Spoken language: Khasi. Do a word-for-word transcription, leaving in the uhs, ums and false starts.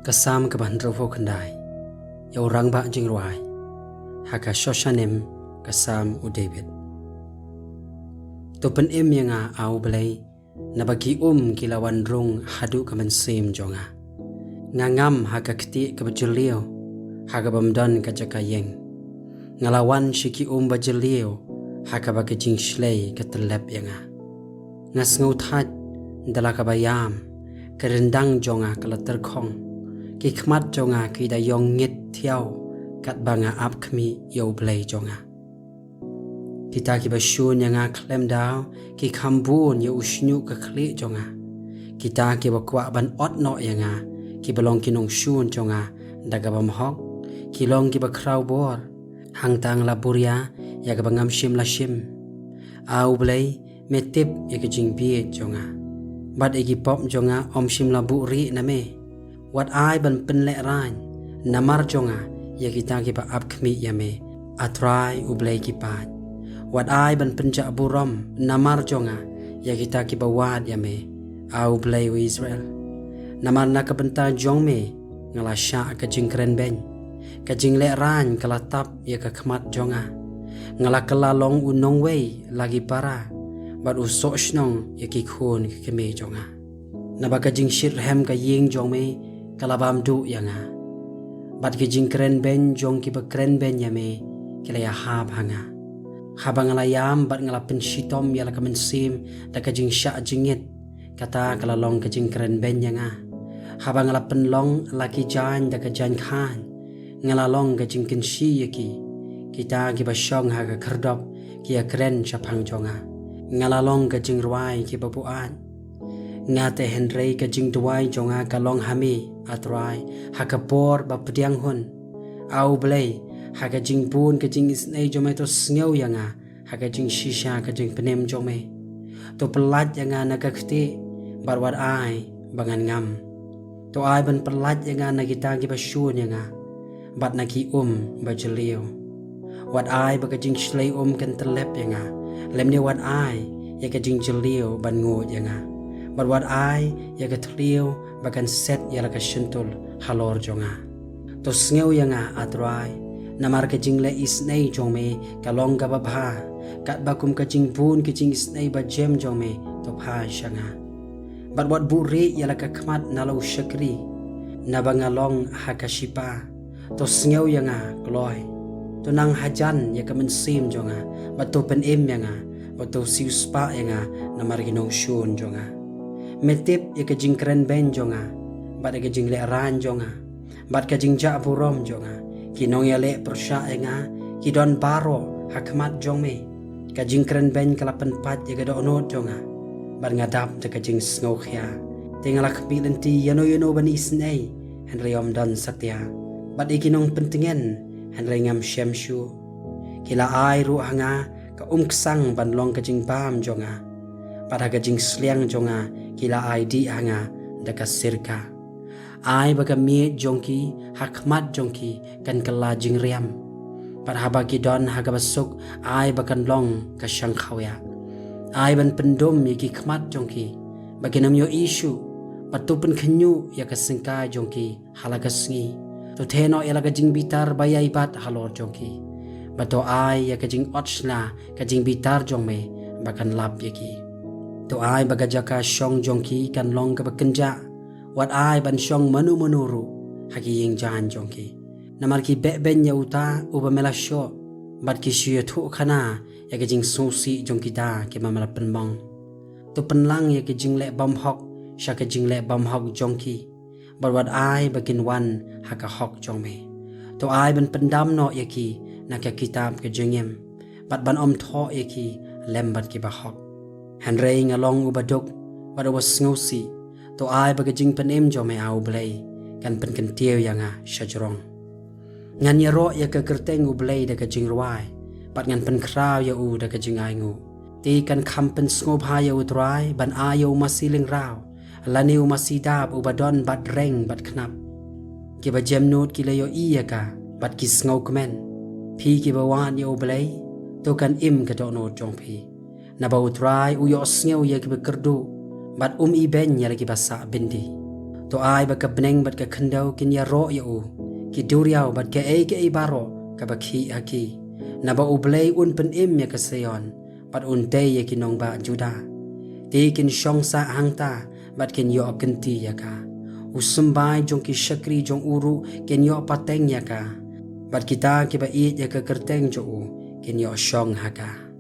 Ka Salm kaba hynriewphew khyndai. Ïa u rangbah jingrwai. Ha ka Shoshanim, ka Salm u David. To pynim ïa nga, A U Blei, naba ki um ki la wan rung haduh ka mynsiem jong nga. Nga ngam ha ka ktieh kaba jylliew, ha kaba ym don ka jaka ïeng. Nga la wan sha ki um ba jylliew, ha kaba ka jingshlei ka tyllep ïa nga. Nga sngewthait da la kaba ïam, ka ryndang jong nga ka la tyrkhong. Ki khmat jong nga ki da ïong ngit thiaw, katba nga ap khmih ïa U Blei jong nga. Kita kiba shun ïa nga khlem daw, ki kham bun ïa u shñiuh ka khlieh jong nga. Kita kiba kwah ban ot noh ïa nga, kiba long ki nongshun jong nga da kaba ym hok, ki long kiba khraw bor. Hangta nga la buria ïa kaba ngam shym la shim. A U Blei, me tip ïa ka jingbieit jong nga, bad ïa ki pop jong nga ym shym la buhrieh na me. Wat ai ban pynlehraiñ namar jong nga ïa kita kiba ap khmih ïa me, A Trai U Blei ki paid. Wat ai ban pynjah burom namar jong nga ïa kita kiba wad ïa me, A U Blei u Israel. Namar na ka bynta jong me nga la shah ka jingkren beiñ. Ka jinglehraiñ ka la tap ïa ka khmat jong nga. Nga la kylla long u nongwei la ki para, bad u soh shnong ïa ki khun ki kmie jong nga. Naba ka jingshitrhem ka ïing jong me ka la bam duh ïa nga, bad ki jingkren beiñ jong kiba kren beiñ ïa me ki la ïahap ha nga. Haba nga la ïam bad nga la pynshitom ïa la ka mynsiem da ka jingshah jingit, kata ka la long ka jingkren beiñ ïa nga. Haba nga la pynlong la ki jaiñ da ka jaiñ khañ, nga la long ka jingkynshi ïa ki. Kita kiba shong ha ka khyrdop ki ïakren shaphang jong nga. Nga la long ka jingrwai kiba buaid. Nga te hynrei ka jingduwai jong nga ka long ha me, A Trai, ha ka por ba pdiang hun. A U Blei, ha ka jingbun ka jingisynei jong me to sngew ïa nga, ha ka jingshisha ka jingpynim jong me. To pyllait ïa nga na ka ktieh, bad wat ai ba ngan ngam. To ai ban pyllait ïa nga na kita kiba shun ïa nga, bad na ki um ba jylliew. Wat ai ba ka jingshlei um kan tyllep ïa nga, lymne wat ai ïa ka jingjylliew ban nguid ïa nga. Bad wat ai ïa ka thliew ba kan set ïa la ka shyntur halor jong nga. To sngew ïa nga, A Trai, namar ka jingleh isynei jong me ka long kaba bha, katba kum ka jingbun ka jingisynei ba jem jong me to phai sha nga. Bad wat buhrieh ïa la ka khmat na la u shakri, naba nga long ha ka shipa. To sngew ïa nga kloi. To nang hajan ïa ka mynsiem jong nga, bad to pynim ïa nga, bad to siewspah ïa nga namar ki nongshun jong nga. Me tip ïa ka jingkren beiñ jong nga, bad ïa ka jinglehraiñ jong nga, bad ka jingjah burom jong nga. Ki nongïaleh pyrshah ïa nga ki don baroh ha khmat jong me. Ka jingkren beiñ ka la pynpait ïa ka dohnud jong nga, bad nga dap da ka jingsngewkhia. Te nga la khmih lynti ïano ïano ban isynei, hynrei ym don satia, bad ïa ki nongpyntngen, hynrei ngam shem shuh. Ki la ai ruh ha nga ka umksang ban long ka jingbam jong nga, bad ha ka jingsliang jong nga ki la ai dih ha nga da ka sirka. Ai ba ka miej jong ki ha khmat jong ki kan kylla jingriam, bad haba ki don ha kaba suk, ai ba kan long ka shang khawia. Ai ban pyndum ïa ki khmat jong ki, ba kin ym ïohi shuh, bad to pynkhynñiuh ïa ka syngkai jong ki ha la ka sngi. To theh noh ïa la ka jingbitar ba ïai bat halor jong ki, bad to ai ïa ka jingot shna ka jingbitar jong me ba kan lap ïa ki. To ai ba ka jaka shong jong ki kan long kaba kynjah. Wat ai ban shong mano mano ruh ha ki ïing jaiñ jong ki, namar ki beh beiñ ïa uta uba me la shoh, bad ki shu ïathuh khana ïa ka jingsngewsih jong kita kiba me la pynmong. To pynlang ïa ka jingleh bymhok sha ka jingleh bymhok jong ki, bad wat ai ba kin wan ha ka hok jong me. To ai ban pyndam noh ïa ki na ka kitab ka jingim, bad ban ym thoh ïa ki lem bad kiba hok. Hynrei nga long uba duk bad uba sngewsih. To ai ba ka jingpynim jong me, A U Blei, kan pynkyntiew ïa nga shajrong. Ngan ïaroh ïa ka kyrteng U Blei da ka jingrwai, bad ngan pynkhraw ïa u da ka jingainguh. Te kan kham pynsngewbha ïa U Trai ban ai ïa u masi lyngraw, lane u masi dap uba don bad reng bad khnap. Kiba jemnud ki la ïohi ïa ka, bad ki sngewkmen. Phi kiba wad ïa U Blei, to kan im ka dohnud jong phi. Naba U Trai u ïohsngew ïa kiba kyrduh, bad um ibeiñ ïa la kiba sah byndi. To ai ba ka bneng bad ka khyndew kin ïaroh ïa u, ki duriaw bad kaei kaei baroh kaba khih ha ki. Naba U Blei un pynim ïa ka Zion, bad un tei ïa ki nongbah Judah. Te kin shong sah hangta bad kin ïoh kynti ïa ka. U symbai jong ki shakri jong u ruh kin ïoh pateng ïa ka, bad kita kiba ïeit ïa ka kyrteng jong u kin ïoh shong ha ka.